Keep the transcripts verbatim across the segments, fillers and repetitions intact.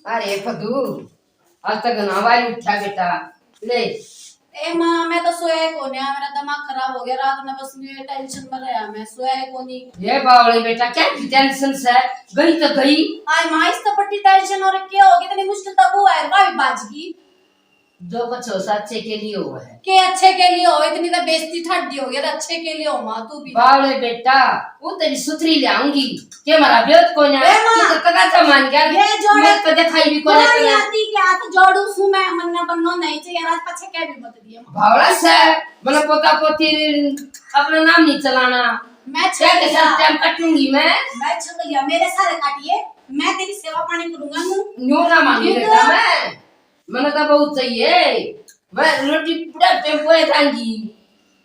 अरे फदू, आज तक ना वाली उठा बेटा। ले। ए माँ, मैं तो सोया ही कोन्या, मेरा दिमाग खराब हो गया रात में, बस मैं टेंशन में रहा, मैं सोया ही कोनी। ये बावले बेटा, क्या की टेंशन से? गई तो गई। आय माँ, इस तो बड़ी टेंशन हो रखी है, होगी इतनी मुश्किल तब वो है, भाभी बाज गई। जो कुछ हो, अच्छे के लिए हुआ है। के अच्छे के लिए हो, इतनी तो बेइज्जती ठाडी हो गई, अच्छे के लिए हो माँ तू भी। बावले बेटा, वो तेरी सुथरी ले आऊंगी। के मारा ब्योत को ना, ए माँ, तू तो कदा का मान गया। ये जोड़े, मैं तो दिखाई भी कोई कोई नहीं। आती के हाथ जोड़ू सू मैं, मन्ने बन्नो नहीं चाहिए, आज पछे कह भी मत दिए। बावला से, मतलब पोता पोती अपना नाम नहीं चलाना। मैं क्या के साथ छलिया। टाइम काटूंगी मैं। मैं छलिया, मेरे सारे काटिए, मैं तेरी सेवा पानी करूंगा नू। न्यू ना मांगी ये बेटा तो मैं। मैंने तो बहुत चाहिए। मैं रोटी पूरा टेम्पो है खाऊंगी।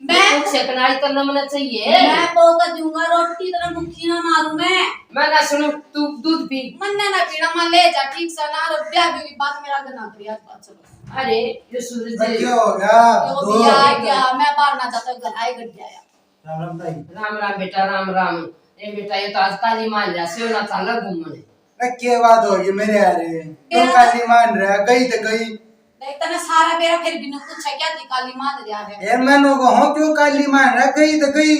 मैं कुछ सेकनाई करना मना चाहिए। मैं पो के दूंगा रोटी, तेरा भूखी ना मारूं मैं। मैं ना सुनू, तू दूध पी। मन्ने ना पीना, मैं ले जा, ठीक से ना, और ब्याह भी बात मेरा आगे ना करिए आज बात, चलो। अरे, ये सूरज मैं जी। क्या हो गया? यो दो भी आ गया, मैं बाहर ना जाता, घर आए गड्ढे आया। राम राम ताई। राम राम बेटा, राम राम। ए बेटा, ये तो आज काली मान लिया, सेवना चाला घूमने। अरे के बात होगी मेरे यार, तू ये काली मान रहा, गई तो गई। देख, तने सारा बेरा फिर भी न पूछा क्या थी काली मान रहा है? यार मैं नो कहूँ क्यों काली मान रहा, गई तो गई।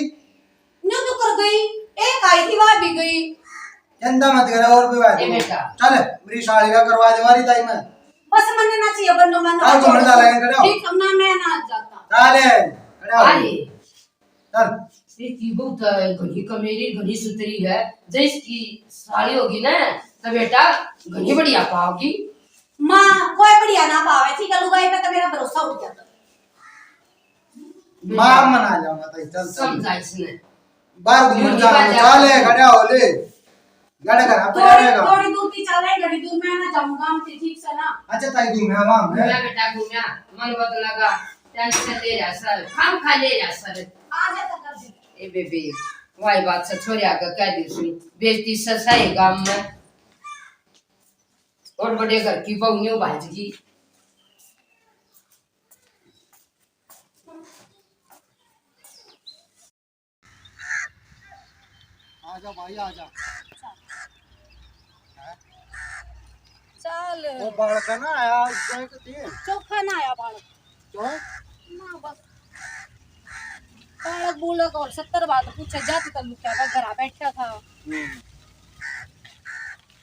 न्यू तो कर गई, एक आई थी, वह भी गई। चिंता मत करे, और भी बात ए है। बेटा। चल, मेरी साली का करवा दे वाली ताई मैं। बस मन्ने ना चाहिए, बन्नो मन्नो। आओ, तुम ना लगे, खड़े हो। ठीक, हम ना, मैं ना जाता। चले, खड़े हो। अरे। चल। ये की बहुत घनी कमेरी, घनी सुथरी है। जब इसकी साली होगी ना, तो बेटा घनी बढ़िया पाओगी। माँ, कोई बढ़िया ना पावे, ठीक है, लुगाई पे तो मेरा भरोसा उठ जाता। बेटा, माँ मना जाऊंगा ताई, चल, चल। समझा इसने। बाहर घूमने जाना, चले, खड़ा हो ले। गाड़ा घर पे थोड़ी, रहेगा। थोड़ी दूर की चल रही, घड़ी दूर मैं ना जाऊं काम से, ठीक से ना। अच्छा ताई, घूमया वहां में। घूमया बेटा, घूमया, मन बदल लगा, टेंशन ले जा सर, खाम खा ले जा सर। आ जा तो कर दे। ए बेबे, वही बात से छोरिया के कह दी सुन, बेइज्जती से सही गांव में। और बड़े घर की बहू न्यू भाज गई। आजा भाई, आजा। चल। वो बालक है ना आया, एक दिन। चोखा ना आया बालक। क्यों? ना बस। बालक बूलक और सत्तर बात पूछे, जाती तो लुकिया का घरा बैठा था। हम्म।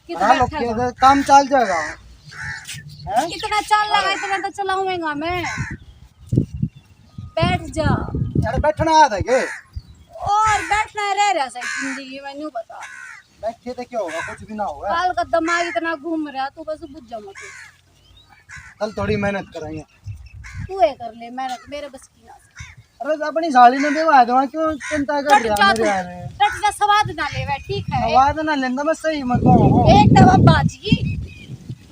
कितना हाँ, लोग बैठा के था? काम चल जाएगा। हैं? कितना चल रहा है, इतना तो चलाऊंगा मैं। बैठ जा। अरे बैठना आता है के? और बैठना रह रहा है जिंदगी में, न्यू बता। बैठे तो क्या होगा, कुछ भी ना होगा। काल का दिमाग इतना घूम रहा, तू बस बुझ जा मत। चल थोड़ी मेहनत करेंगे। तू ये कर ले मेहनत, मेरे बस की ना। अरे अपनी साली ने देवा दो, क्यों चिंता कर रहा है मेरे यार? कट जा, स्वाद ना लेवे, ठीक है? स्वाद ना लेंदा, मैं सही में कहूँ। एक तो अब बाजगी,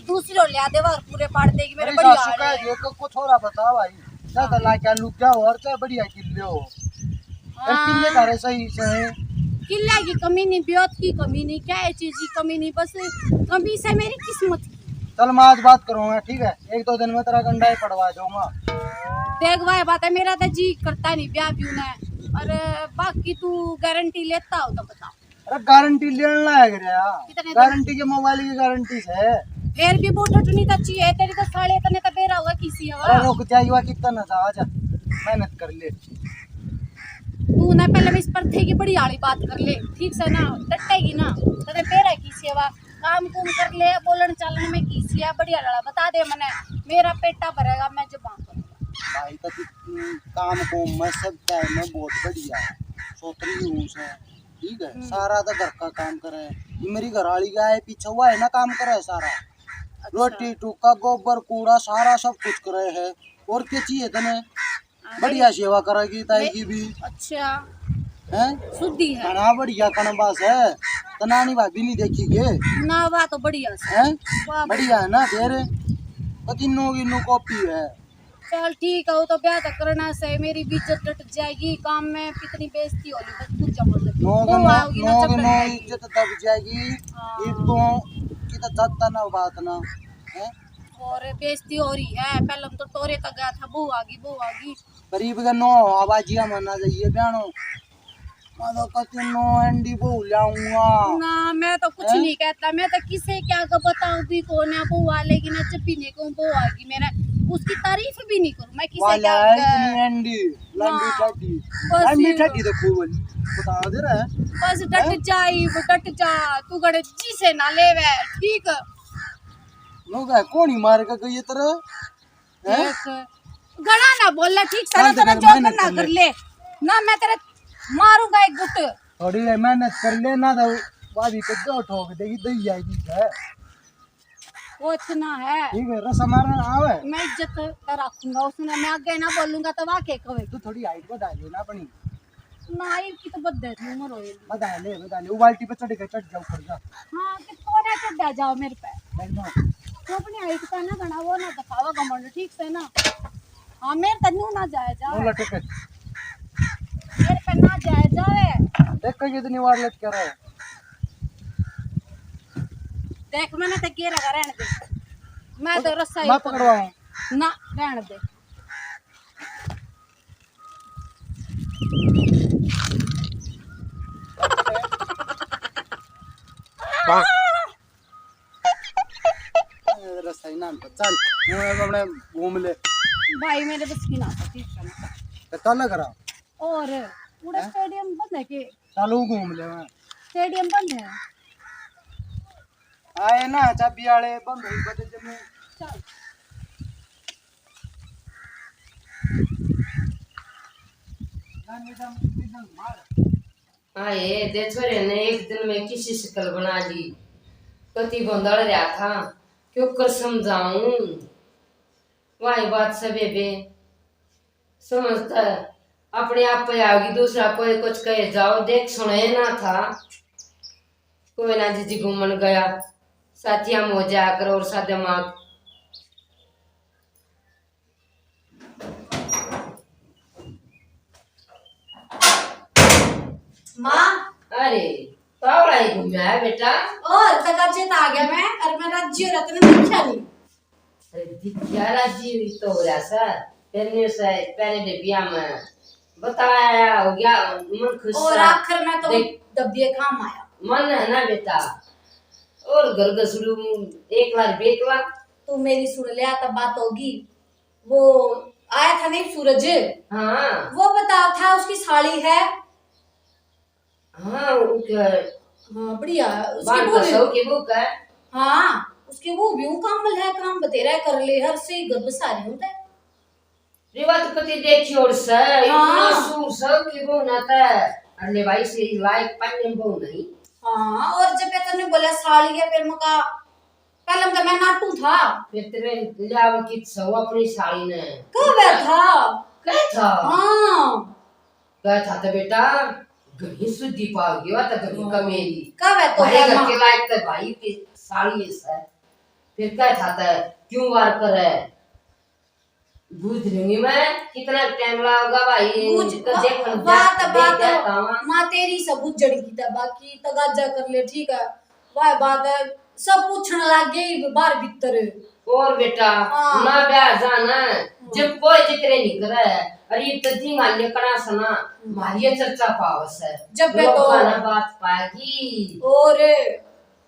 दूसरी और ले देवा और पूरे पाड़ देगी मेरे। अरे बढ़िया सासू का है। देखो, कुछ हो रहा बता भाई। ज्यादा ला क्या लुक क्या हो और चाहे बढ़िया किले हो। और हाँ। किले तारे सही से हैं। किले की कमी नहीं, ब्योत की कमी नहीं, क्या है चीज की कमी नहीं, बस कमी से मेरी किस्मत की। चल मैं आज बात करूंगा, ठीक है, एक दो दिन में तेरा गंडा ही पड़वा दूंगा। देख भाई बात है, मेरा तो जी करता नहीं ब्याह ब्यू ने, और बाकी तू गारंटी लेता हो तो बता। अरे गारंटी लेने लायक रे यार। कितने दिन? गारंटी के मोबाइल की गारंटी है। फिर भी बूट उठनी तो चाहिए, तेरी तो साले तने तो बेरा हुआ किसी है अरे वा। रुक जा, युवा कितना ना था, आजा मेहनत कर ले। तू ना पहले इस पर थे की बड़ी आली बात कर ले, ठीक से ना, टट्टेगी ना, तने बेरा किसी है वा। काम कुम कर ले, बोलन चालन में किसी है, बढ़िया लड़ा बता दे मने, मेरा पेटा भरेगा, मैं जबान करूंगा। भाई तो तू काम कुम में सब टाइम में बहुत बढ़िया है, सोतरी हूँ से, ठीक है, हम्म। सारा तो घर का काम करे है। ये मेरी घरवाली का है, पीछे हुआ है ना, काम करे है सारा। अच्छा। रोटी टूका, गोबर कूड़ा, सारा सब कुछ करे है। और क्या चाहिए तने? हाँ, बढ़िया सेवा करेगी ताई की भी। अच्छा। हैं? शुद्धि है। घना बढ़िया कणबास है। तनानी भाभी नहीं देखी के? ना, वाह तो बढ़िया से। हैं? वाह, बढ़िया है ना फिर? तो तीनों की नो कॉपी है। चल ठीक है, वो तो ब्याह तो करना से, मेरी भी इज्जत डट जाएगी, काम में कितनी बेइज्जती होगी, बस पूछो मत। नो वो के नो, आओगी ना नो के चक्कर नो में। इज्जत दब जाएगी। हाँ। एक तो की तो जाता ना बात ना, हैं? और बेइज्जती हो रही है, पहले हम तो टोरे तक गया था, बहू आ गई, बहू आ गई। गरीब के नो आवाजिया माना जाइए ब्यानो। मैं तो कहती नौ एंडी बहू लाऊंगा। ना, मैं तो कुछ हैं? नहीं कहता, मैं तो किसे क्या को बताऊं भी कौन है, बहू आ लेगी ना, जब भी नहीं कहूं बहू आगी, मैंने उसकी तारीफ भी नहीं करूं मैं किसे वाला क्या है कर- इतनी एंडी, लंबी हाँ, ठाडी। बस लंबी ये- ठाडी तो खूब बता दे रहा है। बस डट हैं? जा, इब डट जा, तू गड़े जी से ना लेवे, ठीक? लोग है, कौन ही मार के गई तेरे? हैं? देख, गला ना बोल, ठीक से ना, चल, तेरा तेरा जो मेहनत करना कर कर ले। ले। ना, मैं तेरे मारूंगा एक गुट। थोड़ी रे मेहनत कर ले ना, तो भाभी को दो ठोक देगी, दही जाएगी घर। वो इतना है। ठीक है, रसा मारना आवे। मैं इज्जत का रखूंगा, उसने मैं आगे ना बोलूंगा, तो वाके कहे। तू थोड़ी हाइट बढ़ा ले ना अपनी। ना, इनकी तो बद्दे थी उम्र होए। बधा ले, बधा ले, वो बाल्टी पे चढ़ के चढ़ जाओ, ऊपर जा। हाँ, कि कोने चढ़ा जाओ मेरे पे। देख दो। तू अपनी हाइट का ना घना वो ना दिखावा घमंड, ठीक से ना। हाँ, मेरे तन्नू ना जाया जा। वो लटक। मेरे पे ना जाया जावे। देख, कहीं इतनी बार लटक रहा है। देख, मैंने तो गिर लगा, रहने दे। मैं तो रस्सा ही मैं पकड़वाऊं। ना, रहने दे। रस्सा ही ना तो चल, मैं अपने घूम ले। भाई, मेरे बस की ना तो, ठीक है ना। तो चल ना करा। और उड़ा हैं? स्टेडियम बंद है के? चल, वो घूम ले मैं। स्टेडियम बंद है। आए ना चाबी वाले, बंद हो गए जमे। चल। आए, दे छोरे ने एक दिन में किसी शिकल बना ली। कति गोंदल रहा था, क्यों कर समझाऊं? वही बात से बेबे समझता है, अपने आप पे आओगी, दूसरा कोई कुछ कहे जाओ, देख सुने ना था। कोई ना जीजी घूमन गया, साथिया मौज आया करो और सादे माँ। माँ। अरे, पावड़ा ही घूम आया बेटा। और तगाजे तो आ गया मैं, और मैं राजी और रतन दिखा नहीं। अरे दिखा राजी तो हो रहा सर, फिर ने से पहले डे ब्याह में बताया हो गया, मन खुश और था। आखिर में तो देख, दबिए काम आया। मन है ना बेटा, और घर घसड़ू एक बार बेकला। तू मेरी सुन लिया तब बात होगी। वो आया था नहीं सूरज, हाँ। वो बता था उसकी साली है। हाँ, वो क्या? हाँ, बढ़िया। उसकी बाहर बहू का भी सौ की बहू का है। हाँ, उसकी बहू भी वो कामल है, काम बतेरा कर ले, हर से गर्भ सारी होता है। रे बात कति देखी और से, हाँ। इतना सूर से कि वो ना था। अरे भाई से लायक पानी में वो नहीं। हाँ, और जब मैं तन्ने बोला साली है, फिर मका, पहले तो मैं नाटू था। फिर तेरे लियाव की सौ अपनी साली ने। कब है था? कह था? हाँ। कह था तो बेटा, घणी सुधी पा गई, वा तो घणी हाँ। कमेली। कब है तो भाई घर के लायक तो भाई की साली है सर। फिर कह था तो क्यों वार करे? बूझ लूंगी मैं, कितना टाइम लागेगा भाई, बूझ, तो वा-, देखण बात, देख, बात, देख, देख, आवा। माँ तेरी सब बुझड़ की था, बाकी तगाजा कर ले, ठीक है, वाह बात है, सब पूछण लाग गए बाहर भीतर। और बेटा, हाँ। ना ब्याह जाना, हाँ। जब कोई जिक्र नहीं करे, अरे ये तो जी मान ले कड़ा सना, हम्म। मारी ये चर्चा पावस है, जब मैं तो लोग ना बात पाएगी। और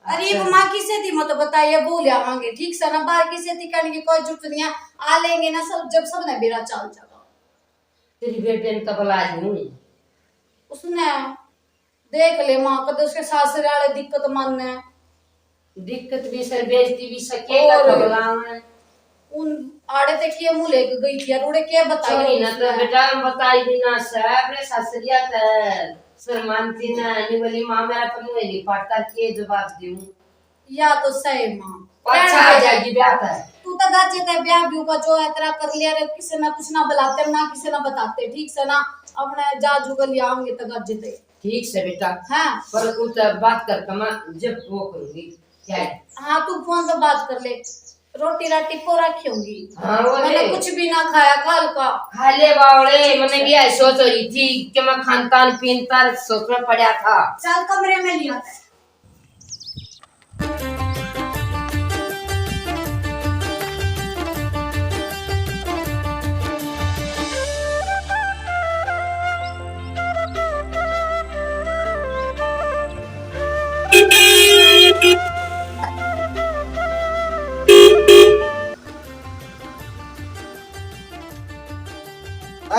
अरे, अच्छा। माँ किसे थी मत बताइए, वो ले आवांगे, ठीक से ना, बाहर किसे थी कहने की कोई जरूरत नहीं है, आ लेंगे ना सब, जब सब ने बेरा चाल जाएगा। तेरी बेबे ने तो बुला लूं। उसने देख ले माँ, कदे उसके सासरे वाले दिक्कत मानने। दिक्कत भी सर, बेइज्जती भी सर, के और का बुलावे। उन आड़े ते किए मुंह लेके गई थी यार, उड़े के बताई छोरी ना तो उसने? बेटा हम बताई भी ना सर, अपने सासरिया ते शर्मानती ना, नहीं बोली माँ मेरा तो मुंह नहीं फाटता, के जवाब दूं? या तो सही माँ। पाछा आ जाएगी ब्याह पे। तू तो गाजे ते ब्याह भी का जो है तेरा कर लिया रे, किसे ना कुछ ना बुलाते ना किसे ना बताते, ठीक से ना, अपने जा जुगल आऊंगे तो गाजे ते। ठीक से बेटा। हाँ। पर उनसे बात करके मैं जब वो करूंगी, क्या है? हाँ, तू फोन पे बात कर ले। रोटी राटी को रखी होंगी। हाँ, वो मैंने ले। कुछ भी ना खाया काल का। खा ले बावड़े, मैंने भी ऐसे सोच रही थी कि मैं खानदान पीनता सोच में पड़ा था। चल कमरे में लिया।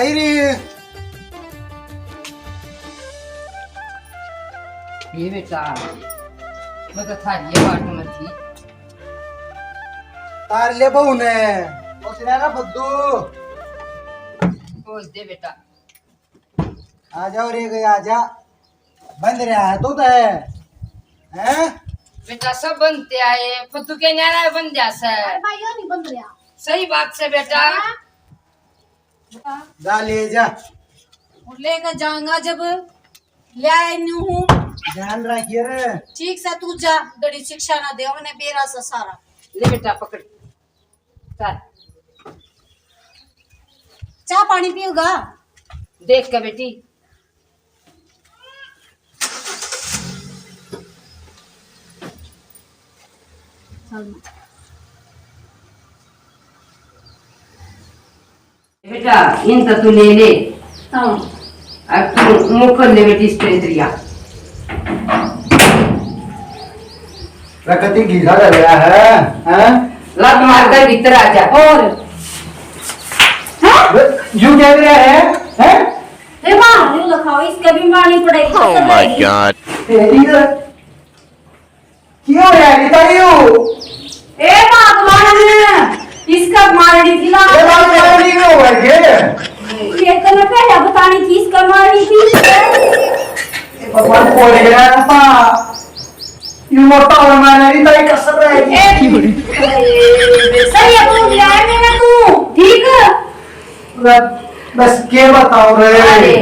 अरे, ये बेटा, मैं तो थारी ये बात में थी। तार ले बहू ने। खुश रह ना फद्दू। खोल दे बेटा। आ जाओ रे, गए आ जा। बंद रहा है तू तो है, हैं? बेटा, सब बनते आए, फद्दू के न्यारा बन जा से। अरे भाई, यो नहीं बन रहा। सही बात से बेटा। हाँ। जा ले जा। और लेकर जाऊंगा जब ले आए न्यू हूँ। ध्यान रखिए रे। ठीक से तू जा, बड़ी शिक्षा ना दे, उन्हें बेरा से सारा। ले बेटा पकड़। चल। चाय पानी पिएगा? देख के बेटी। चल। बेटा, इन तो तू ले ले। हाँ। अब तू मुकर ले बेटी, इस पे इधर आ। प्रकृति घिसा कर गया है, हैं? लात मार कर भीतर आ जा। और? हैं? यू कह रहा है, हैं? हे माँ, यू लखाओ, इसका भी मारनी पड़ेगी। Oh my God। तेरी तो क्यों है, कितारी हो? ए भगवान, इसका मारनी थी ला। ए बात मारनी क्यों है के? ये तो मैं पहले बतानी थी, इसका मारनी थी। ए भगवान, पड़ गया था। ये मोटा और मारना नहीं था, ये कसर रहेगी। ए, सही है, तू लिया है मेरा तू, ठीक है? बस, बस के बताओ रे। अरे।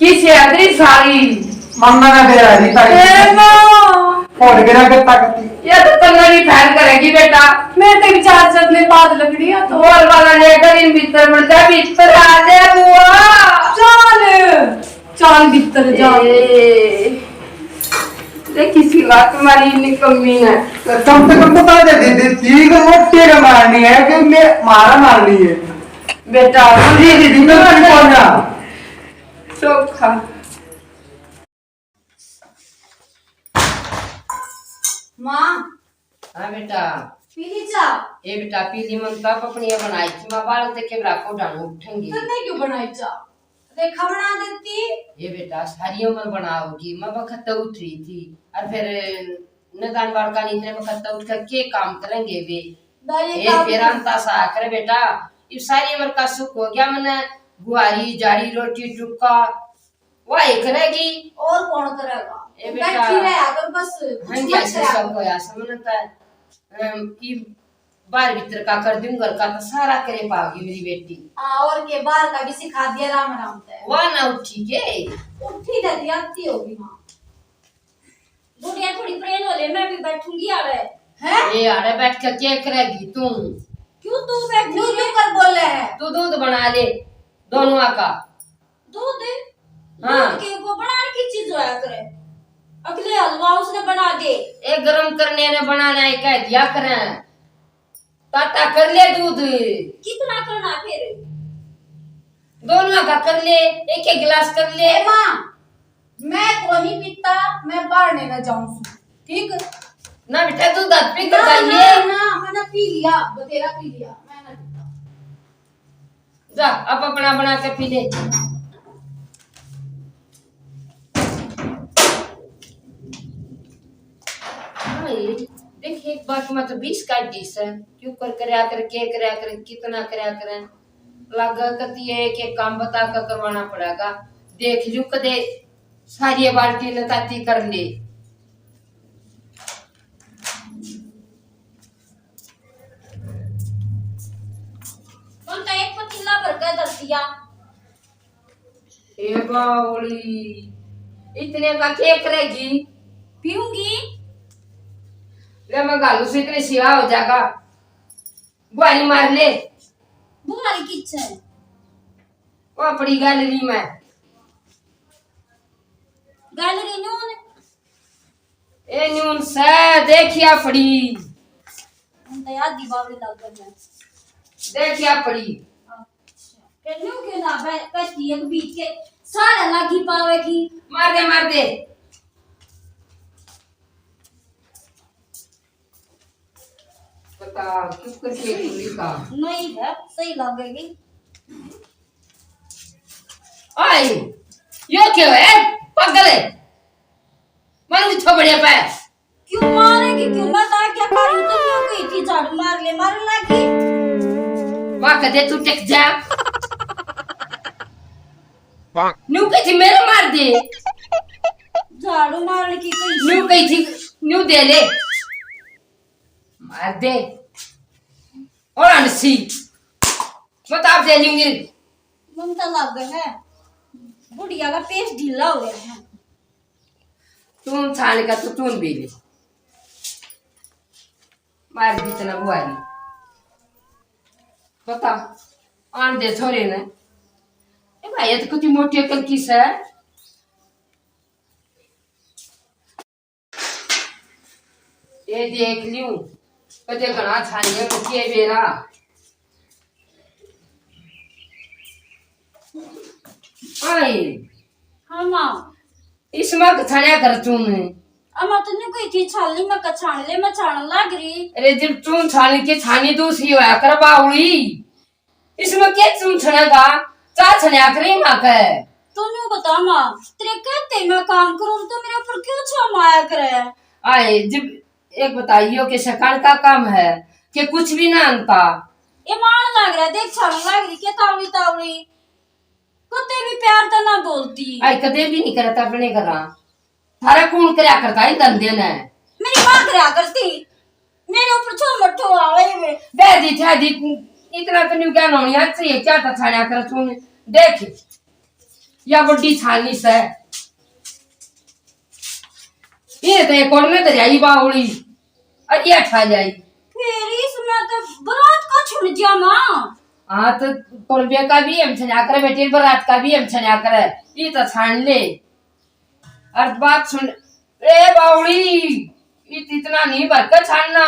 किस यात्री सारी? मन्ना ना दे रही तारी। ए माँ। फोड़ के रख ताकती। ये तो तन्ना भी फैल करेगी बेटा। मैं तो विचार चलने बाद लग रही है तो। बोल वाला लेकर इन भीतर मर जा, भीतर आ ले बुआ। चल, चल भीतर जा। ए, देख किसी बात मारी निकम्मी ने। कम से कम बता दे दे, दे, तीन मोटे का मारनी है कि मैं मारा मारनी है। बेटा, दीदी, दीदी, मैं नहीं बोलना। चोखा। माँ। हाँ बेटा। पी ली चाय? ए बेटा, पी ली, मन तो अपनी बनाई थी, मैं बाल ते के बरा को डालू उठेंगे। तन्ने क्यों बनाई चाय? देखा बना देती। ए बेटा, सारी उम्र बनाओगी, मैं बखत तो उठ रही थी, और फिर नदान बालका ने इतने बखत तो उठ कर के काम करेंगे वे। दाई, ए काम तेरा कर। अंता सा करे बेटा, इब सारी उम्र का सुख हो गया मने, बुहारी, झाड़ी, रोटी, टुक्का, वही करेगी। और कौन करेगा? ए बेटा, बैठी रहा कर बस, कुछ हाँ जी, मत ऐसे करा सब कर। कोई ऐसा मने तो, अम, इब बाहर भीतर का कर दूं, घर का तो सारा करे पाओगी मेरी बेटी। हाँ, और के बाहर का भी सिखा दिया राम राम ते। वाह ना उठी के? उठी तो आती होगी माँ। बुढ़िया थोड़ी परेन हो ले, मैं भी बैठूंगी आड़े। हैं? ए, आड़े बैठ के क्या करेगी तू? क्यों तू बैठी क्यों है? क्यों कर बोले है? तू दूध बना ले, दोनों का। दूध? हाँ। दूध के वो बनाने की चीज होया करे। अगले हलवा उसने बना दे। ए, गरम करने ने बनाना है, कह दिया करें। ताता कर ले दूध। कितना करना फिर? दोनों का कर ले, एक एक गिलास कर ले। ए माँ, मैं कोनी पीता, मैं बाहर नहीं ना जाऊं सु, ठीक? ना बेटा, दूध हाथ पी के ना, जाइए। ना, ना, मैंने पी लिया, बतेरा पी लिया, मैं ना पीता। जा, अब अपना बना के पी ले। भाई, देख, एक बात में तो बीस काट दी से। क्यों कर करया कर, के करया कर, कितना करया कर। लागे कती एक एक काम बता के करवाना पड़ेगा। देख लियो कदे सारी बाल्टी ने ताती कर ले। तुम तो एक पतीला भर के धर दिया। ए बावली, इतने का के करेगी? पीऊंगी। ले मैं घालू से इतने सिवा हो जाएगा। बुहारी मार ले। बुहारी किच्छे? वो पड़ी गैलरी में। गैलरी नून। ए नून से देखिया पड़ी। हम तो याद दी बावली लग गई है। देखिया पड़ी। अच्छा। के न्यू क्यों ना बे-, कहती है बीच के सारा लागी पावेगी। मार दे, मार दे। पता क्यों करके पूरी का। नहीं है, सही लगेगी। यो क्यों है? पागल है। मन भी थोबड़िया पे। क्यों मारेगी? क्यों? मैं तो क्या करूं? तो क्यों कही थी झाड़ू मार ले, मारन लगी। माँ कदे तू टिक जा। न्यू कही थी मेरे मार दे। झाड़ू मारने की कही। न्यू कही थी, न्यू दे ले। मार दे। और अनसी। मैं तो आप दे लूंगी। ममता लग है। बुढ़िया का पेट ढीला हो गया है। तू छान का तो तू भी ले। मार दी तना बुआरी। बता। आन दे छोरे ने। ए भाई, ये तो कितनी मोटी अकल की से। ये देख लियो, कदे घणा छानिया के बेरा। आए। हाँ माँ। इसमें छानिया कर तूने। अम्मा तन्ने कोई थी छान ली, मैं कछान ले, मैं छान लाग रही। अरे जब तू छान के छानी दूसरी होया कर बावली। इसमें के चून छनेगा? चा छनया करे माँ के। तू न्यू बता माँ, तेरे कहते मैं काम करूँ तो मेरे ऊपर क्यों छो माया करे? आए, जब एक बताइयो के शकान का काम है कि कुछ भी ना आनता। ये मार लाग रहा, देख छान लाग रही के तावली तावली। कते भी प्यार तो ना बोलती। आए, कदे भी नहीं करता अपने घरा। थारा कौन करया करता है धंधे ने? मेरी माँ करया करती। मेरे ऊपर छो मट्ठो आवे में। दे दी, दे दी, इतना तो न्यू ज्ञान होनी आज से, ये क्या था छाया कर तूने? देख, या बड्डी छानी से। ये तो एक और में दरियाई बावली, और ये ठा जाई। फिर इसमें तो बरात का छुड़ गया माँ। हाँ, तो कुलबे का भी हम छाया कर बेटी, बरात का भी हम छाया कर, ये तो छान ले। और बात सुन, ए बावड़ी, इत-, इतना नहीं भर के छानना,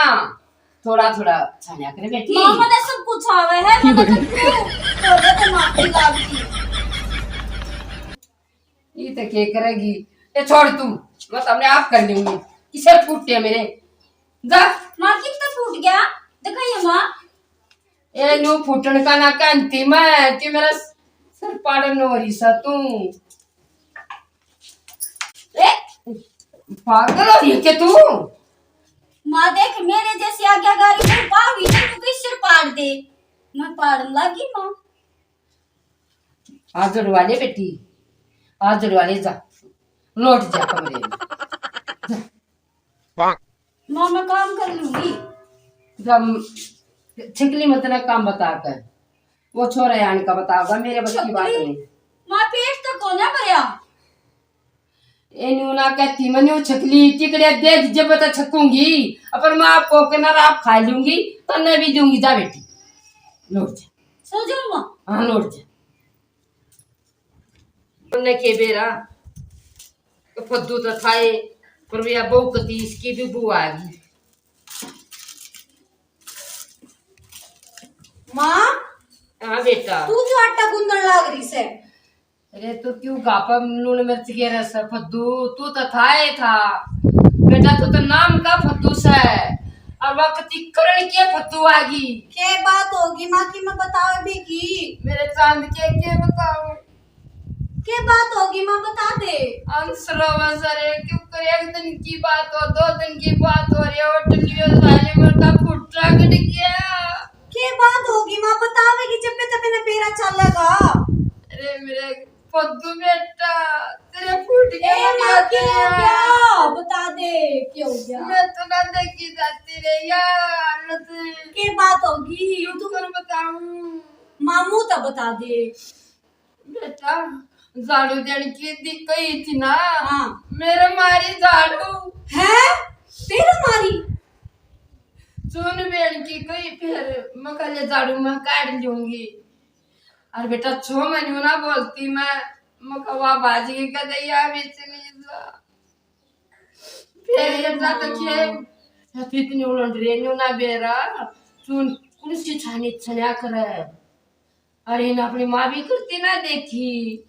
थोड़ा थोड़ा छाना करे बेटी। माँ, मने सब कुछ आवे है, मने तो क्यों थोड़े तो माफी लागती। ये तो के करेगी? ए छोड़ तू, मैं तो अपने आप कर लूंगी। किसे फूटे मेरे, जा। माँ, कितना फूट गया? दिखाइए माँ। ए न्यू फूटन का ना कहती मैं कि मेरा सर पाड़न हो रही सा तू। ए, पागल हो रही है क्या तू? माँ देख, मेरे जैसी आज्ञाकारी को पाओगी तो तू भी सिर पाड़ दे। मैं पाड़न लागी माँ। हाथ जोड़वा ले बेटी, हाथ जोड़वा ले, जा लौट जा कमरे में। जा। माँ, मैं काम कर लूंगी। जब छिकली में तेरा काम बता कर, वो छोरा आन का बताओगा, मेरे बस की बात नहीं। माँ, पेट तो कोना भरया। ए न्यू ना कहती, मैं न्यू छिकली टिकड़े दे दीजिए, बता छकूंगी, अपन मैं आपको किनारा आप खा लूंगी, तन्ने भी दूंगी, जा बेटी, लौट जा। सो जाऊँ माँ? हाँ, लौट जा। उन्ने के बेरा तो फद्दू तो थाए, पर वे बहू कती इसकी भी बू आ गई। माँ, हाँ बेटा। तू जो आटा गूंदण लाग रही से? अरे तू क्यों गापा लूण मिर्च के रस फद्दू, तू तो थाए था बेटा, तू तो नाम का फद्दू से। और वक्त करण के फद्दू आ गई। के बात होगी माँ की, मैं बतावे भी की। मेरे चांद के, के बताऊं? के बात होगी माँ, बता दे। अंसरो वसरे क्यों कर, एक दिन की बात हो, दो दिन की बात हो रही है, होटल में साले मर का फुटरा कट गया। के बात होगी माँ, बतावेगी जब पे तबे ना बेरा चलेगा। अरे मेरे फद्दू बेटा, तेरे फूट गया ए, माँ, क्या हो गया? बता दे, क्या हो गया? मैं तो ना देखी जाती रे यार, हालत। के बात होगी? तू कर बताऊं? मामू तो बता दे। बेटा, झाड़ू देने की दी कही थी ना। हाँ। मेरे मारी झाड़ू। है? तेरे मारी? चून बेन की कही, फिर मैं कल झाड़ू मैं काट लूंगी। और बेटा, छो मन्यू ना बोलती मैं, मैं कवा बाजी के कदे या बेचनी जा। फिर बेटा तो खे, इतनी उलट रे न्यू ना बेरा, चून कुर्सी छानी छनया करे। अरे, इन्हें अपनी माँ भी करती ना देखी।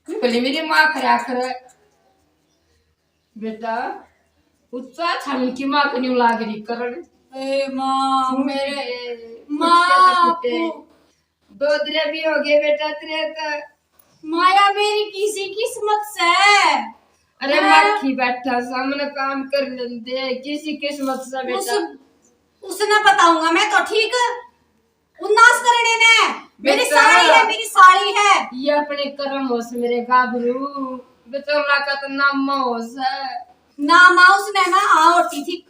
भले मेरी माँ खरा खरा। बेटा, उच्चा छामन की माँ को न्यू लाग रही करण। ए माँ, मेरे माँ, दो दरे भी हो गए बेटा, तेरे तो माया मेरी किसी किस्मत से। अरे मैं माखी बैठा सामने काम कर लेंदे, किसी किस्मत से बेटा। उस, उसने बताऊंगा मैं तो, ठीक? उन्नास करने ने। मेरी बेटा, साली है, मेरी साली है। ये अपने कर्म होश मेरे गाबरू, बेचारा का तो नाम होश है। ना माँ, उसने ना हाँ होती थी।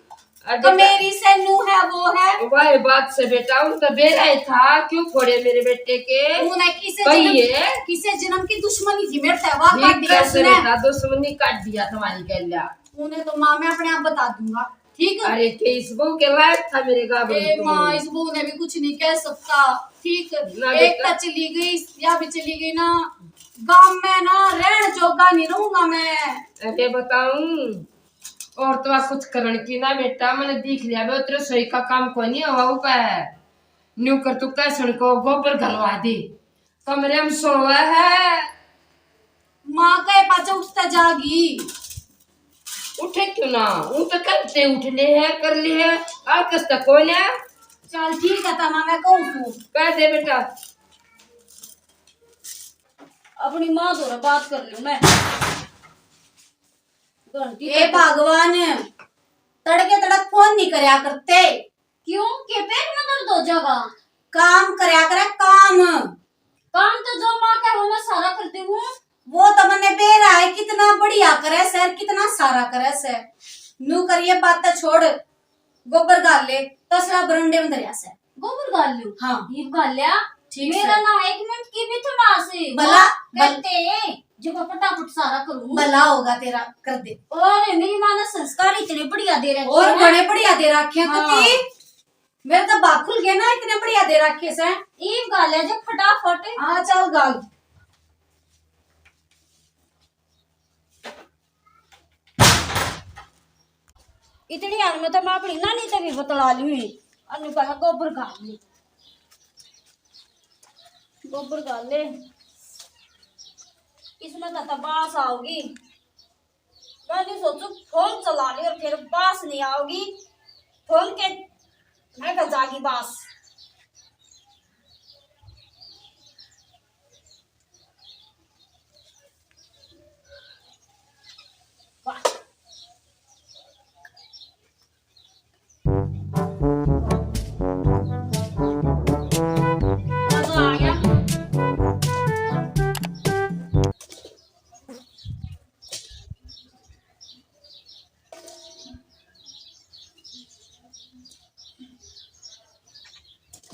अरे तो बेटा, मेरी से नू है, वो है। वाह, बात से बेटा, उन तो बेरा ही था, क्यों फोड़े मेरे बेटे के? उन्हें किसे कही जन्म, है? किसे जन्म की दुश्मनी थी मेरे से, वाह, ठीक काट दिया है उसने। बेटा, दुश्मनी काट दिया तुम्हारी गैल्या। उन्हें तो माँ मैं अपने आप बता दूंगा, ठीक है? अरे के इस बहू के लायक था मेरे गाबरू ए तू। माँ, इस बहू ने भी कुछ नहीं कह सकता, ठीक? ना एक बेटा। तो चली गई, या भी चली गई ना, गांव में ना रहन जोगा नहीं रहूंगा मैं। अरे बताऊं, और तो कुछ करण की ना बेटा, मैंने देख लिया बे, तेरे सही का काम कोनी हुआ पे। न्यू कर तू कैसन को गोबर घलवा दे, कमरे में सोवा है। माँ के पाछे उठता जागी। उठे क्यों ना, वो तो करते उठ ले है, कर ले है, आलकस तो कोई ना। चल ठीक है, तमा मैं कहूँ तू। कह दे बेटा। अपनी माँ तो बात कर लूँ मैं। घंटी ए तक भगवान, तड़के तड़क फोन नहीं करया करते। क्यों? के पेट में दर्द हो जाएगा? काम करया करे, काम। काम तो जो माँ कहे वो मैं सारा कर दूँ। वो तो मन्ने बेरा है, कितना बढ़िया करे सै, कितना सारा करे सै। नू करिए बात तो छोड़, गोबर घाल ले, तसला बरंडे में धरया सै। गोबर घाल लूं? हाँ। ये घाल लिया। ठीक मेरा से। ना एक मिनट की भी थमास। भला, माँ बल- कहते हैं, जो मैं फटाफट सारा करूँ। भला होगा तेरा, कर दे। और मेरी माँ ने संस्कार इतने बढ़िया दे रखे और हैं। बड़े बढ़िया दे रखे हैं, हाँ। कति? मेरे तो बाखुल के ना इतने बढ़िया दे रखे से। ईब घाल लिया जो फटाफट। हाँ, चल घाल। इतनी हार में तो मैं अपनी नानी ते भी बतला ली। अन्नू कहा गोबर घाल ले, गोबर घाल ले, इसमें तो, तो बास आओगी। मैं नहीं सोचू फोन चला ली और फिर बास नहीं आओगी, फोन के मैं कर जागी बास।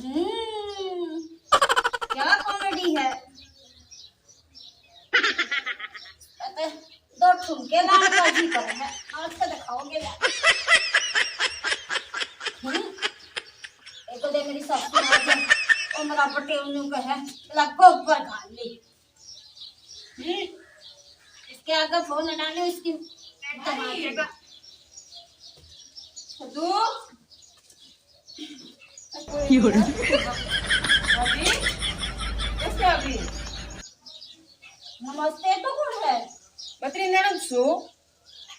हम्म, क्या कॉमेडी है। अबे, दो ठुमके लाने का जी कर है, आज तो दिखाओगे ले। हम्म, एक तो दे मेरी सासू माँ को, ओ मेरा पटेल न्यू कहे, ला गोबर घाल ले। हम्म, इसके आगे फोन ना लो, इसकी दो। भाभी, कैसे अभी? नमस्ते, तो कौन है? बतरी ननद सो।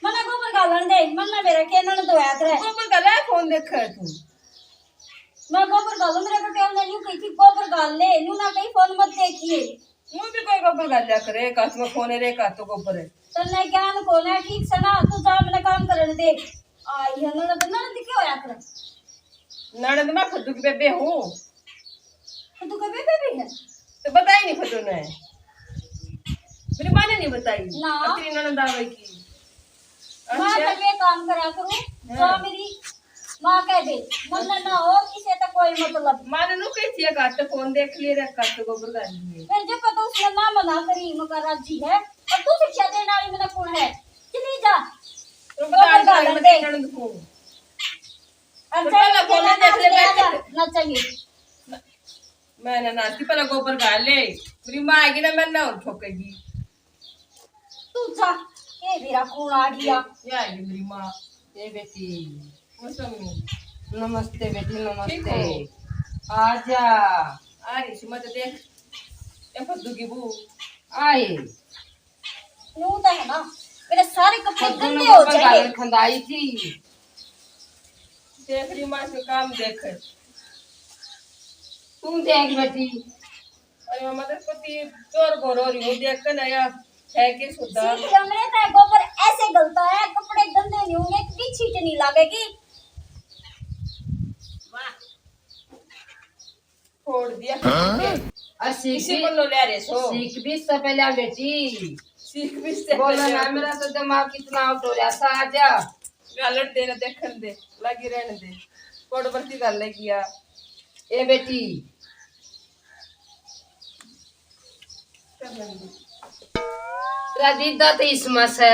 मन्ने गोबर घालन दे, मन्ने मेरा के ननद होया करे। गोबर घाला है, फोन देखे तू। मैं गोबर घालूं, मेरे बेटे ने न्यू कही थी, "गोबर घाल ले", न्यू ना कही, "फोन मत देखिए।" न्यू भी कोई गोबर घाल लिया करे, एक हाथ में फोन है, एक हाथ तो गोबर है। तन्ने ज्ञान कोने, ठीक से ना, तू जा, मैंने काम करन दे। आई है ननद, ननद क्यों होया करे? ननद मैं फद्दू की बेबे हूँ। फद्दू की बेबे भी है? तो बताई नहीं फद्दू ने। मेरी माँ ने नहीं बताई। ना। अपनी ननद आवे की। मैं अच्छा। फिर ये काम करा करूँ, हाँ। जो मेरी माँ कह दे, मन्ने ना हो किसे तक कोई मतलब। माँ ने नु कही थी, एक हाथ फोन देख लिए, एक हाथ गोबर घाल लिए। फिर जब पता उसने ना मना करी, मगर राजी है, और तू शिक्षा देने वाली मने कौन है? चली जा। तो गोबर घालन दे। ननद को। और तो पहले फोन देख ले, बैठ। ना चाहिए। मैं ना नाचती, पहले गोबर घाल ले। मेरी माँ आएगी ना, मैं ना और ठोकेगी। तू जा, ये मेरा कौन आ गया? ये आएगी मेरी माँ। ए बेटी। मौसमी। नमस्ते बेटी, नमस्ते। ठीक हो? आजा। आ रही थी, मैं तो देख, ये फद्दू की बहू। आए। न्यू तो है ना, मेरे सारे कपड़े फद्दू ने गंदे हो गोबर जाएंगे। घालन खंदाई थी। देख रही माँ से काम देख। तू देख बेटी। अरे मामा, तेरे को ती चोर बोरो रही हो, देख के नया है के सुधा। सीख लो, मेरे पे गोबर ऐसे गलता है, कपड़े गंदे नहीं होंगे, एक भी छींट नहीं लागेगी। वाह। फोड़ दिया। हाँ? और सीख इसी भी, को लो ले रहे सो। सीख भी इससे पहले आ बेटी। सीख भी इससे बोलो पहले ना, आ। मेरा तो दिमाग कितना आउट हो रहा था, आ जा। गालट देना देखन दे, लगी रहने दे। कोड बरती कर लेगी यार। ए बेटी। कर लेंगे। तेरा दीदा तो इसमें से।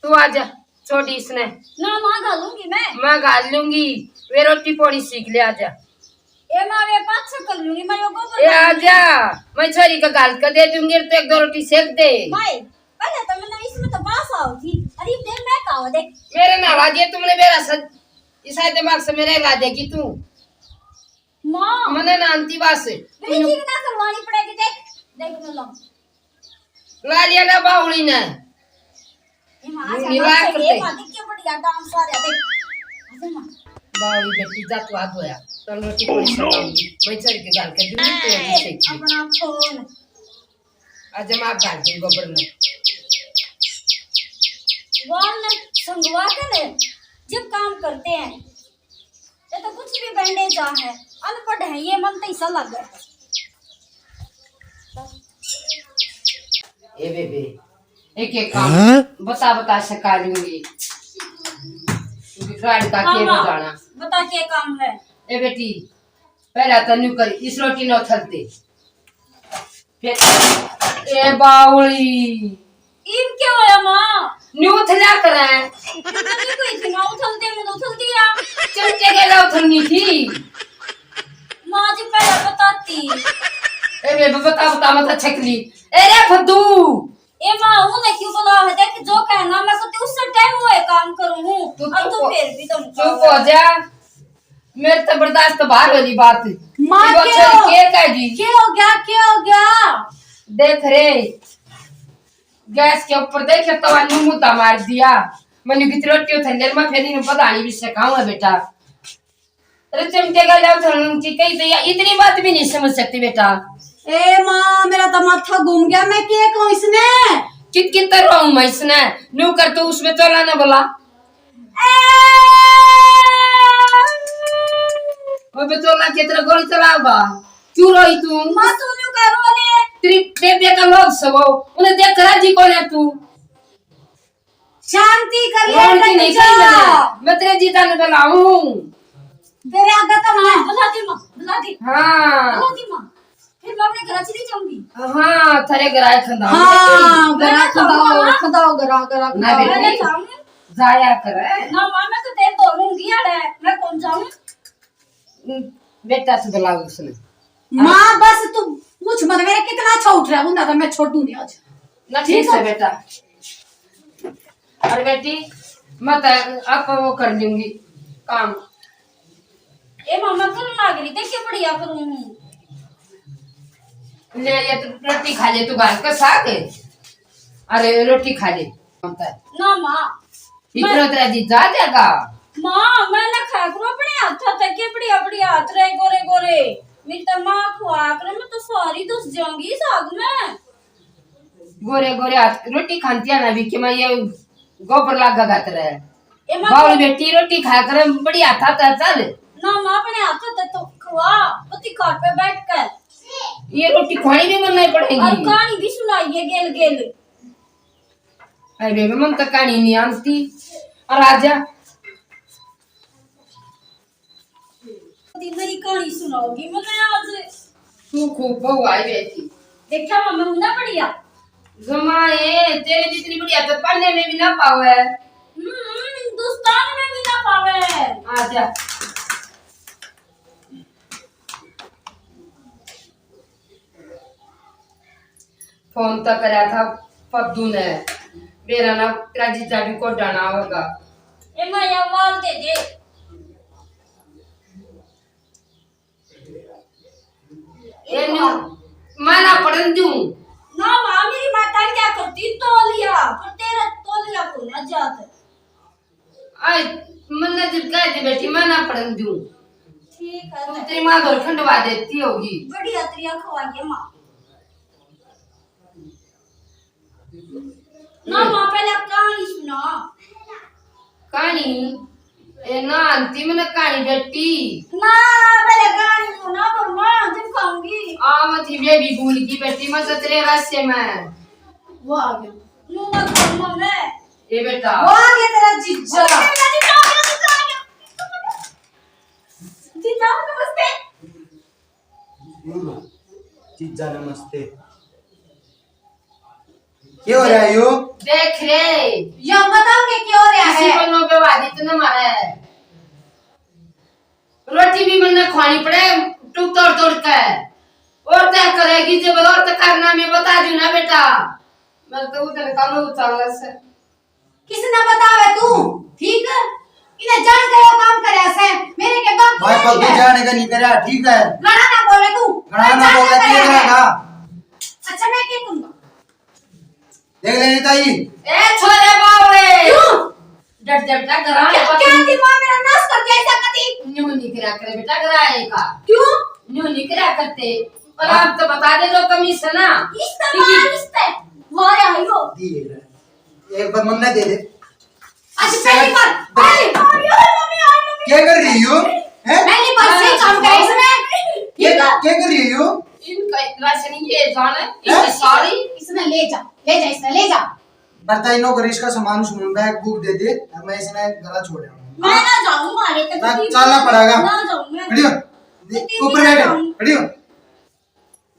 तू आ जा, छोड़ इसने। ना, माँ घालूंगी मैं। मैं घाल लूंगी। वे रोटी पोड़ी सीख ले, आ जा। ए माँ, वे पाछे कर लूंगी मैं, यो गोबर ए, आ जा। मैं छोरी का घाल के दे दूंगी, तो एक दो रोटी सेक दे। माई, पहले तो मैंने इसमें तो बास आओ थी। अरे, देख मैं कहा, देख। मेरे ना ला दिए तुमने, मेरा सच, इसा दिमाग से मेरे ला देगी तू। माँ। मने ना आंती बास। मेरी ठीक ना करवानी पड़ेगी, देख। देख मैं लाऊं। ला लिया ना बावली ने। ये माँ, ये से मिला माँ से करते। ये माँ, देख के बढ़िया डांस आ रहा, देख। ऐसे ना। बावली बेटी जा तू हाथ धोया। चल रोटी पानी से काम की। मैं चल के घर के दूंगी, तू अभी से की। अपना फोन। आज हम आप घर के गोबर में। वाल ने संगवा के ने जब काम करते हैं, ये तो कुछ भी बैंडेज आ है, अनपढ़ है ये, मन तो ऐसा लग है। ए बेबे, एक एक काम हाँ? बता बता सिखा लूंगी। गाड़ी का के मामा, बजाना। बता के काम है? ए बेटी, पहला तो न्यू कर, इस रोटी ना उथलते। फिर, ए बावली। इब क्या होया माँ? न्यू उथला करे। इतनी कोई थी ना उथलते, मैं तो उथल दिया। चमचे के ला उथलनी थी। माँ जी पहले बताती। ए बेबे बता, बता, मत छकली। ए रे फद्दू। ए माँ, उन्हें क्यों बुलाओ है? देख, जो कहना, मैं सोचती उससे टाइम हुए काम करूँ हूँ। तू अब चुप तो हो, फिर भी तुम चुप हो जा। मेरे तो बर्दाश्त बाहर वाली बात। माँ, ये क्या बच्चा हो, के कहेगी? क्या हो गया, क्या हो गया? देख रे, गैस के ऊपर देखे तो अन्नू मुद्दा मार दिया। मैंने कितनी रोटी उठा ले, मैं फिर इन्हें पता नहीं भी सिखाऊंगा बेटा। अरे चिमटे का जाओ धन की कही तो या इतनी बात भी नहीं समझ सकती बेटा। ए माँ, मेरा तो माथा घूम गया, मैं क्या कहूँ इसने? कित कित रोऊं मैं इसने? न्यू कर तो उसमें चला ना बोला। ए! वो बचोला के तरह गोली चलाओगा। क्यों रोई तू? माँ, तू न्यू करो ने। तेरी बेबे का लोग सब हो, उन्हें देख कर राजी कौन है तू? शांति कर ले, रोन की नहीं कर मैंने। मैं तेरे जीजा ने बुलाऊं। तेरे आगे तो मैं बुला दी माँ, बुला दी। हाँ। बुला दी माँ। फिर मैं अपने घर चली जाऊंगी। हाँ, थारे घर आए खंदा। हाँ, घर खंदा, खंदा, घर, घर, ना बेटी, जाया कर। ना माँ, मैं तो तेरे को लूंगी यार, मैं कौन जाऊं? बेटा से बुलाओ उसने। माँ, बस तू पूछ मत, मेरा कितना अच्छा उठ रहा है, उन्हें तो मैं छोड़ू नहीं आज। ना, ठीक है बेटा। अरे बेटी, मैं तो आप वो कर लूंगी काम। ए मामा, कल लाग रही, देख के बढ़िया करूँ। ले, ये तो रोटी खा ले तू, घर का साग है। अरे, रोटी खा ले। ना माँ, इतना मैं तेरा जीजा आ जाएगा। माँ, मैं ना खाया करूँ अपने हाथों तक के, बढ़िया बढ़िया हाथ रहे गोरे गोरे। मेरी तो माँ खुआ करे, मैं तो सारी धुस जाऊंगी इस आग में। गोरे गोरे हाथ रोटी खाती है ना भी कि मैं ये गोबर लागा खातर है। ए माँ, बावली बेटी रोटी खाया करे, बढ़िया हाथ आता है, चल। ना माँ, अपने हाथों तक तो खुआ, पति खाट पे बैठ कर। ये रोटी खानी भी मन नहीं पड़ेगी। और कहानी भी सुनाइए गेल गेल। अरे बेबे, मन तो कहानी नहीं आती। और आजा। नई कहानी सुनाओगी मने आज। तू खूब बहू आई बैठी। देखा मामा, हूं ना बढ़िया। जमा ए, तेरे जितनी बढ़िया तो पन्ने में भी ना पावे। हम्म, हिंदुस्तान में भी ना पावे। आजा। फोन तो करया था पद्दू ने, मेरा ना तेरा जीजा भी को डाना होगा। ए माया, वाल दे दे। ए न्यू, मैं ना पड़न दूं। ना माँ, मेरी माता क्या करती, तौलिया, पर तेरा तौलिया को ना जात। आए, मन्ने जब कह दे बेटी, मैं ना पड़न दूं। ठीक है। तू तेरी माँ धोर खंडवा देती होगी। बढ़िया तरिया खवाइए माँ। ना माँ, पहले कहानी सुना। कहानी? ए ना, आंटी, मैंने कहानी बेटी। ना, पहले कहानी सुना, पर माँ, जब खाऊंगी। आ, मैं थी, मैं भी भूल गई बेटी, मैं तो तेरे रास्ते में। वो आ गया। मुंह मत खोल, मम्मी। ए बेटा। वो आ गया तेरा जीजा। ओ, तेरा जीजा आ गया, जीजा आ गया। जीजा, नमस्ते। जीजा, नमस्ते। क्या हो रहा है यो? देख रे। यो बताओ के क्या हो रहा किसी है? बन्नो पे वादी तो ना मारा है। रोटी भी मन्ने खुआनी पड़े, टूक तोड़ तोड़ के। और क्या करेगी जब और तो करना मैं बता दूं ना बेटा। मैं तो उधर का लो उतावला से। किसने बतावे तू? ठीक? इन्हें जान के वो काम करया से, मेरे के बाप भाई, ने पग नहीं है। जाने का नहीं करया, ठीक है? घणा ना बोले तू। घणा ना जान बोले, के क्या करया है। करेगा? अच्छा, मैं क्या करूंगा? देख ले, ताई। ए, छोरे बावले। क्यों? डट जा बेटा, घरा क्या, क्या दिमाग मेरा नाश कर दिया ऐसा कती? न्यू नहीं करा करे बेटा, घरा आए का। क्यों? न्यू नहीं करा करते। और आप तो बता दे दो कमी से ना। इस तरह इस पे मारे आयो। दी है। एक बार मन्ने दे दे। आज पहली बार, अरे, अरे, अरे, मम्मी, अरे, मम्मी। क्या कर रही हो? हैं? पहली बार से काम करे इसने। क्या, क्या कर रही हो? इनका इतना से नहीं, ये जाना है, हैं? इसने सारी। इसने ले जा, ले जा, इसने ले जा। बर्ता इनो कर, इसका सामान सुन, बैग बुक दे दे, और मैं इसने गला छोड़ आऊंगा। मैं ना जाऊं, मारे तो ना, चलना पड़ेगा। ना जाऊं मैं। खड़ी हो। ऊपर बैठ, खड़ी हो।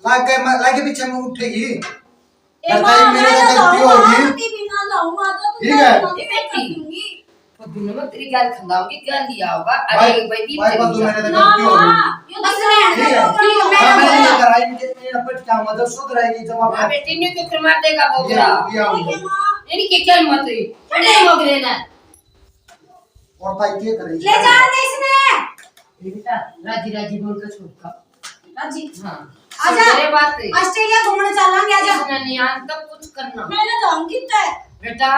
लागे म-, लागे पीछे में उठेगी। ए बताइए, माँ, मेरे मैं तो ना गलती जाऊँ, होगी। माँ, भी ना जाऊँ, माँ, तो ठीक है। मैं कर दूंगी। वो दोनों में तेरी गाल खंदाऊंगी, क्या लिया होगा? अरे भाई, भाई, भाई, तो मेरे तो ना, गलती होगी। माँ, ये तो बस रहने दो, ठीक है। ठीक है, मैं हाँ, मैं नहीं करूँगा। करा, इनके, ये अब क्या मतलब सुधर आएगी जब आप हाँ, बेटी ने तो फिर मार देगा वो ये, बुरा। ये आओ। ठीक है, माँ। इनकी क्या हिम्मत हुई? फटे मोगरे ना। और भाई क्या करेगी? ले जा दे इसने। ये बेटा, राजी राजी बोल के छोड़ का। राजी। हाँ। आजा। सुन मेरे बात। ऑस्ट्रेलिया घूमने चलांगे, आजा। इसने नहीं आन तक कुछ करना। मैं ना जाऊंगी तय। बेटा,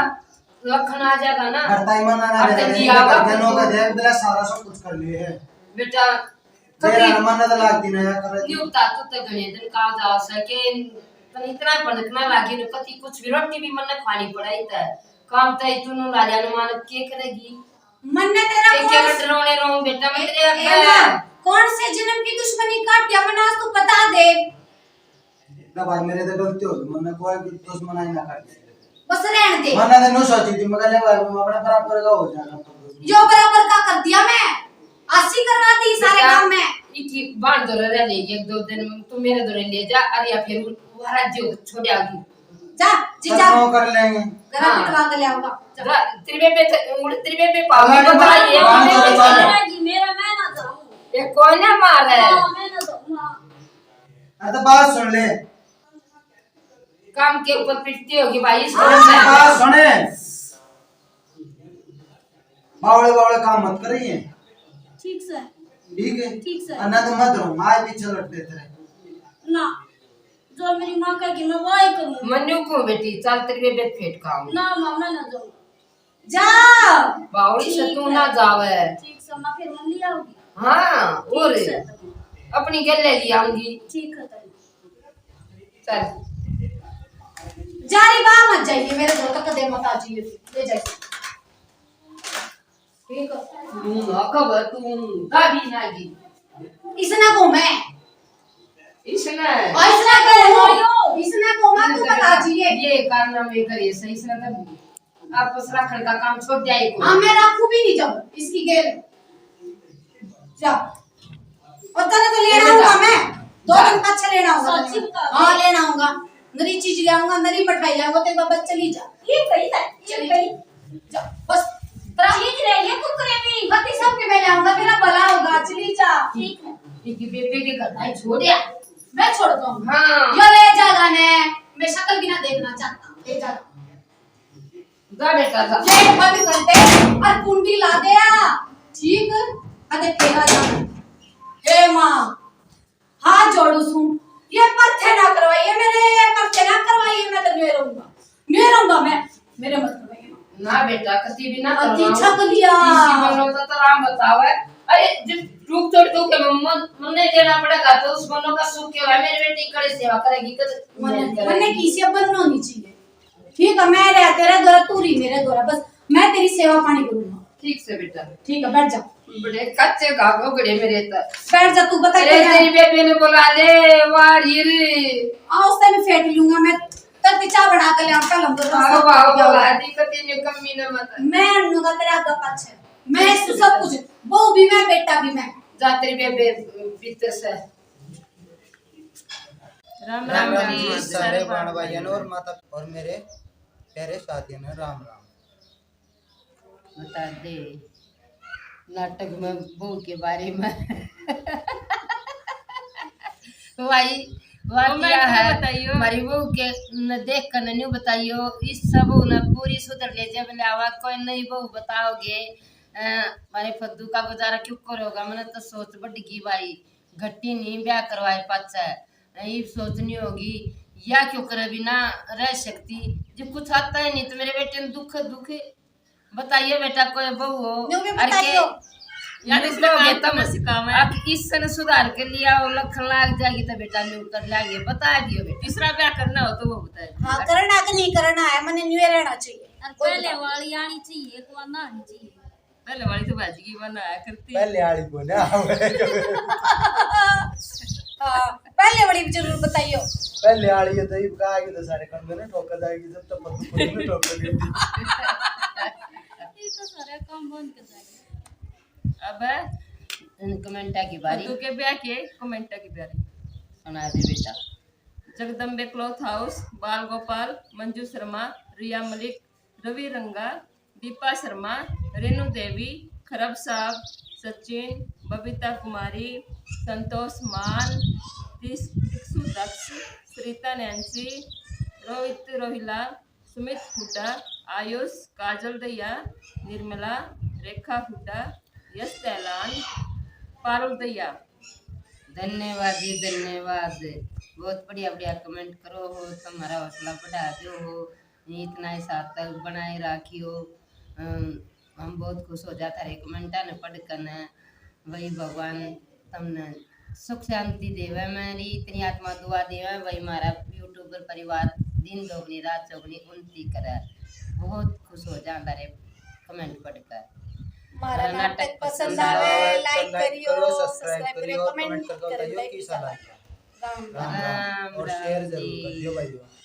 लखन आ जाएगा ना। घर ताई मना ना और दे, जल्दी नहीं तो आओ। घर जानो का देख, मेरा सारा सब कुछ कर लिए है। बेटा, तेरा कभी मन तो लागती ना यार, कर न्यू बता, तू तो घणे दिन का जा सके, तने इतना भनकना लागे न, कति कुछ भी, रोटी भी मन्ने खानी पड़ाई तै। काम तै तू नु ला लिया, नु मानत के करेगी? मन्ने तेरा के, के कौन मैं डरावने रहूं बेटा, मैं तेरे ए, ए, अब्बा। कौन से जन्म की दुश्मनी काट दिया, मन्ने आज तू बता दे। ना भाई, मेरे तो गलती हो गई, मन्ने कोई भी दुश्मनाई ना कर दे। बस रहने दे। मन्ने तो न्यू सोची थी, मगर ले भाई, वो अपने बराबर का हो जाएगा। यो बराबर का कर दिया मैं, आसी करवा दी सारे बेटा, काम में। इकी बाण दो रह ले, एक दो दिन में तू मेरे दो ले जा, अरे या फिर वहां जो छोड़ आगी। जा, जी बस जा। वो कर लेंगे। गला हाँ। पिटवा के ले आऊंगा। जा। जा, तेरे पे, तेरे पे पाव हमारे बता, ये बाण दो रह ले। मेरा मैं ना जाऊं। ये कोई ना मारे। हाँ, मैं ना जाऊं, हाँ। अरे तो बात सुन ले। काम के ऊपर पिटती होगी भाई, इस अरे, तरह से। बात सुने। बावले, बावले काम मत करिए। ठीक से। ठीक है? ठीक से। और ना तो मत रो, माय पीछे लटते तेरे। ना, जो मेरी माँ कहेगी, मैं वो ही करूँगी। मन्नू को बेटी, चल तेरी बेबे फेट खाऊंगी। ना, माँ, मैं ना जाऊँ। जा। बावली से ठीक तू है। ना जावे। ठीक से, माँ फिर मन ले आओगी। हाँ, ठीक और से। अपनी गले ले आऊंगी। ठीक है, तब। चल। जा रे, वहां मत जाइए, मेरे घर तक कदे मत आ जाइए, ले जाइए। ठीक है। तू ना खबर, तू कभी ना जी। इसने को मैं। इसने। और इसने को, इसने को मैं, तू बता जाइए। ये कारनामे करे सही, इसने तो आपस रखने का काम छोड़ दिया ही कोई। हाँ, मैं रखू भी नहीं जब इसकी गेल। जा। और तने तो लेना होगा मैं। दो दिन पाछे लेना होगा तने। हाँ, लेना होगा। नरी चीज ले आऊंगा, नरी मिठाई ले आऊंगा, तेरे बाबा चली जा। ये कही था, ये चली कही। जा, बस। चीज ले लिए कुरकुरे भी। गलती सबके मैं ले आऊंगा, तेरा भला होगा, चली जा। ठीक है। इनकी बेबे के घर भाई छोड़ दिया। मैं छोड़ता हूँ। हाँ। यो ले जागा ने, मैं शक्ल भी ना देखना चाहता। ले जागा। जा बेटा, जा। गेट बंद कर दे और कुंडी ला दे आ। ठीक? अरे तेरा जा। हे माँ, हाथ जोड़ू सू। ये परथे ना करवाइए मेरे, ये परथे ना करवाइए, मैं तो नहीं रहूंगा। नहीं रहूंगा मैं, मेरे मत करवाइए। ना बेटा, कभी भी ना करवाऊं। छक लिया। इसी बन्नो तो, तो राम बताओ है। अरे, जब रूप तोड़ दो के मम्मा, मन्ने देना पड़ेगा, तो उस बन्नो का सुख क्या है? मेरी बेटी कड़े सेवा करेगी, कद मन्ने, मन्ने किसी बन्नो नहीं चाहिए। ठीक है, मैं रहा तेरे द्वारा, तू रही मेरे द्वारा, बस मैं तेरी सेवा पानी करूंगा। ठीक से बेटा। ठीक है, बैठ जा। बड़े कच्चे घाव हो गए मेरे तो। बैठ जा, तू बता अरे, क्या? तेरी बेबे ने बुला ले, वाह रे। आ, उस टाइम फेंक लूंगा मैं, तब की चाय बना के ले आऊं, कल हम दोनों आओ, साथ आओ, में बुला दी, कती ने कमी ना मत। मैं अन्नू का तेरे आगे पाछे, मैं ठीक है। सब कुछ, बहू भी मैं, बेटा भी मैं। जा तेरी बेबे भीतर से। राम राम राम जी, जी, सारे सारे बाण बाण भाइयों भाइयों और माता और मेरे प्यारे साथियों ने राम राम। बता दे नाटक में बहू के बारे में। भाई, बात comment यह में है, बताइयो। हमारी बहू के न देख कर न्यू बताइयो, इस सब बहू ने पूरी सुधर ले, जब ले आवा कोई नई बहू बताओगे। अ, हमारे फद्दू का गुजारा क्यों करोगा? मैंने तो सोच बढ़ गई भाई, घटी नहीं ब्याह करवाए पाछे। इब सोचनी होगी, या क्यों करे बिना रह सकती? जो कुछ आता ही नहीं तो मेरे बेटे ने दुख, दुख बताइए बेटा, कोई बहू हो, न्यू भी और के बताइयो। यार, न्यू इसने कहोगे काम तुम, तो सिखावे। अब इसने सुधार के लिया, वो लखन लाग जाएगी तो बेटा न्यू कर लागे, बता दियो बेटा। तीसरा ब्याह करना हो तो वो बताए। हाँ, करना कि नहीं करना है, मने न्यू रहना चाहिए। और कोई पहले बता। वाली आनी चाहिए, एक वाला आनी चाहिए। पहले वाली तो भाजी की बनाया करती। पहले वाली को ना आवे। हाँ, पहले वाली भी जरूर बताइयो। पहले वाली ये तो इब कहा कि तो सारे कंधे ने ठोका जाएगी, जब तक पत्तू को नहीं ठोका देगी। ये तो सारा काम बंद कर जाएगा। अब इन कमेंटा की बारी। तू के ब्याह के कमेंटा की बारी। सुना दे बेटा। जगदम्बे क्लॉथ हाउस, बाल गोपाल, मंजू शर्मा, रिया मलिक, रवि रंगा, दीपा शर्मा, रेनू देवी, खरब साहब, सचिन, बबीता कुमारी, संतोष मान, दिस-, दिक्षु दक्ष, सरिता नैंसी, रोहित रोहिला, सुमित हुड्डा, आयुष, काजल दैया, निर्मला, रेखा हुड्डा, यश दहलान, पारुल दैया। धन्यवाद जी, धन्यवाद। बहुत बढ़िया बढ़िया कमेंट करो हो, तुम्हारा हौसला बढ़ा दो हो, इतना ही साथ तक बनाए रखियो। अम, हम बहुत खुश हो जाता है कमेंटा ने पढ़ कर ने। वही भगवान तमने सुख शांति देवे, मेरी इतनी आत्मा दुआ देवे, वही हमारा यूट्यूबर परिवार दिन दोगुनी रात चौगुनी उन्नति करे। बहुत खुश हो जाता रे कमेंट पढ़कर। हमारा हमारा नाटक नाटक पसंद पसंद आवे, आवे, like like करियो, करो, subscribe subscribe करियो, करियो, comment comment करके करके बताइयो बताइयो कैसा कैसा लगा। लगा। राम राम। राम राम। राम और राम share जरूर जी। कर दियो भाइयों।